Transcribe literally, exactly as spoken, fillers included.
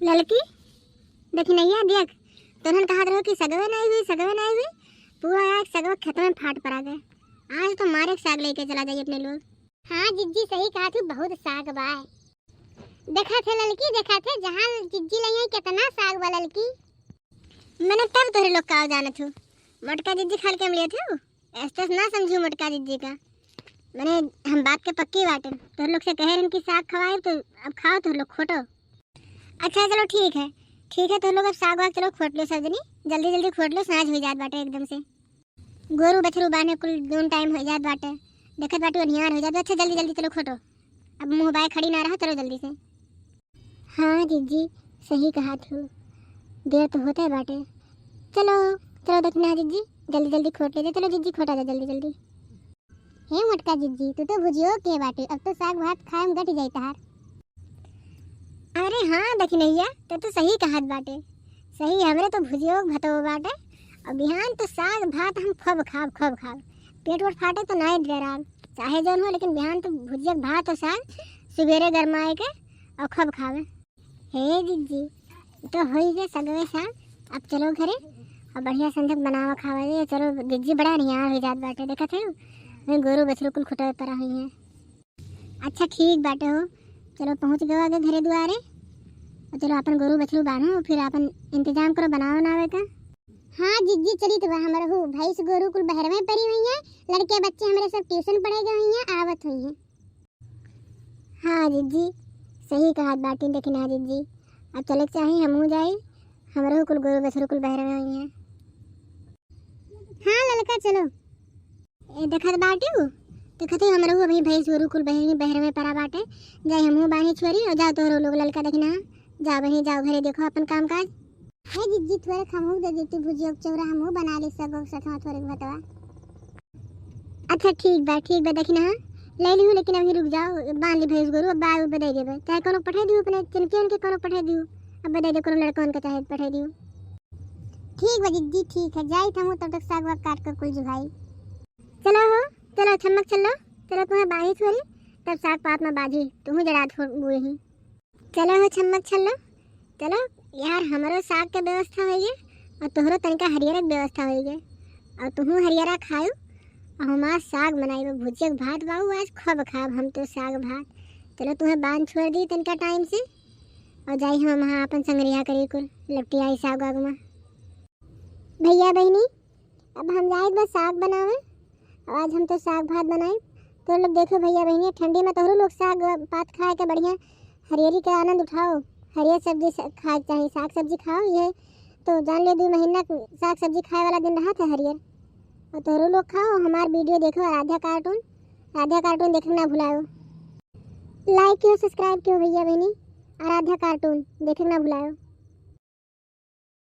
ललकी, दखिनैया देख, तोहन कहत रहो कि सगवे नाई हुई, सगवे नाई हुई, पूरा आज सगवे खेत में फाट परा गए। आज तो मारे के साग लेके चला जाई अपने लोग। हाँ जिज्जी, सही कहत हू, बहुत साग बा। देखत है ललकी, देखत है, जहाँ जिज्जी लइहैं, केतना साग बा ललकी। मने तब तोहरे लोग का जानत हू, मोटका जिज्जी खाल के हम लेत हू। ऐसे ना समझू मोटका जिज्जी का, मने हम बात के पक्की बाटे। तोहरे लोग से कहे रहन कि साग खवाए, तो अब खाओ तोहरे लोग, खोटो। अच्छा चलो ठीक है, ठीक है, तोहरे लोग अब साग वाग चलो खोट लो सब जनी, जल्दी जल्दी खोट लो, साँझ हो जात बाटे एकदम से। गोरू बछरू बान्हे कुल जौन टाइम हो जात बाटे, देखत बाटू अन्हियार हो जात बा। अच्छा जल्दी जल्दी चलो खोटो, अब मुँह बाय खड़ी ना रहा, चलो जल्दी से। हाँ जिज्जी, सही कहत हू, देर तो होते बाटे। चलो, चलो दखिनहा जिज्जी, जल्दी जल्दी खोट ले जा, चलो जिज्जी खोटा जा जल्दी जल्दी। हे मोटका जिज्जी, तू तो भुजियो के बाटे, अब तो साग भात खाए में गट जाई तहार। अरे हाँ दखिनैया, ते तो सही कहत बाटे, सही हमरे तो भुजियो के भतो बाटे। और बिहान तो साग भात हम खूब खाब, खूब खाब, पेट वोट फाटे तो नाई डराब, चाहे जौन हो, लेकिन बिहान तो भुजिया के भात और साग सुबेरे गरमाए के और खूब खावे। हे जिज्जी, तो होई गए सगवे साग, अब चलो घरे और बढ़िया संझक बनावा खावा जाए। चलो जिज्जी, बड़ा अन्हियार हो जात बाटे, देखत है वही गोरू बछरू कुल खुटवे परा हुई हैं। अच्छा ठीक बाटे हो, चलो पहुँच गए आगे घरे दुआरे, और चलो अपन गोरू बछरू बान्हो, फिर अपन इंतजाम करो बनावे उनावे का। हाँ जिज्जी, चली तो हमरहू भैंस गोरू कुल बहरवे परी हुई हैं, लड़के बच्चे हमरे सब ट्यूशन पढ़े गए हुई हैं, आवत हुई हैं। हाँ जिज्जी, सही कहत बाटी दखिनहा जिज्जी, अब चले के चाही, हमहू जाई, हमरहू कुल गोरू बछरू कुल बहरवे हुई हैं। हाँ ललका चलो। ए, देखत बाटिउ, देखत ही हमरहू अभी भैंस गोरू कुल बहरी, बहरवे परा बाटे। जाई हमहू बान्ही छोरी, और जाओ तोहरो लोग ललका दखिनहा, जाओ बहिनी, जाओ घरे देखो अपन काम काज। हे जिज्जी, थोरे हमहू दे देती भुजिया के चौरा, हमहू बना ली सगो सथवा थोरे भतवा। अच्छा ठीक बा, ठीक बा दखिनहा, ले लिहू, लेकिन अभी रुक जाओ, बान्ह ली भैंस गोरू, अब बाद में बदे देबे, चाहे कोनो पठाई दिहू अपने चिनके उनके कोनो पठाई दिहू, अब बदे दे कोनो लड़का उनके चाहे पठाई दिहू। ठीक बा जिज्जी, ठीक है, जाई हमहू तब तक साग वाग काट कर कुल जुहाई। चलो हो, चलो छम्मक छल्लो, चलो तुम्हें बाही छोरी, तब साग पात में बाजी, तुहू जड़ा छोड़ बुए ही। चलो हो छम्मक छल्लो, चलो यार, हमरो साग के व्यवस्था होई गए और तोहरो तनिका हरियर के व्यवस्था होई गए, और तुहू हरियरा खायू और हमार साग बनाई, वो भुजिया के भात बाबू आज खूब खाब हम तो साग भात। चलो तुम्हें बांध छोड़ दी तनिका टाइम से, और जाई हम वहाँ अपन संगरिया करी कुल लपटी आई साग वाग में। भैया बहिनी, अब हम जाइत बा साग बनावे। आज हम तो साग भात बनाई। तो लोग देखो भैया बहिनी, ठंडी में तोहरो लोग साग पात खाए के बढ़िया हरियरी के आनंद उठाओ। हरियर सब्जी स-, खाए के चाही, साग सब्जी खाओ। ये तो जान ले, दो महीना क-, साग सब्जी खाए वाला दिन रहा था हरियर। और तोहरो लोग खाओ, हमार वीडियो देखो आराध्या कार्टून। आराध्या कार्टून देखे के ना भुलाओ। लाइक कियो, सब्सक्राइब कियो भैया बहिनी, आराध्या कार्टून देखे के ना भुलाओ।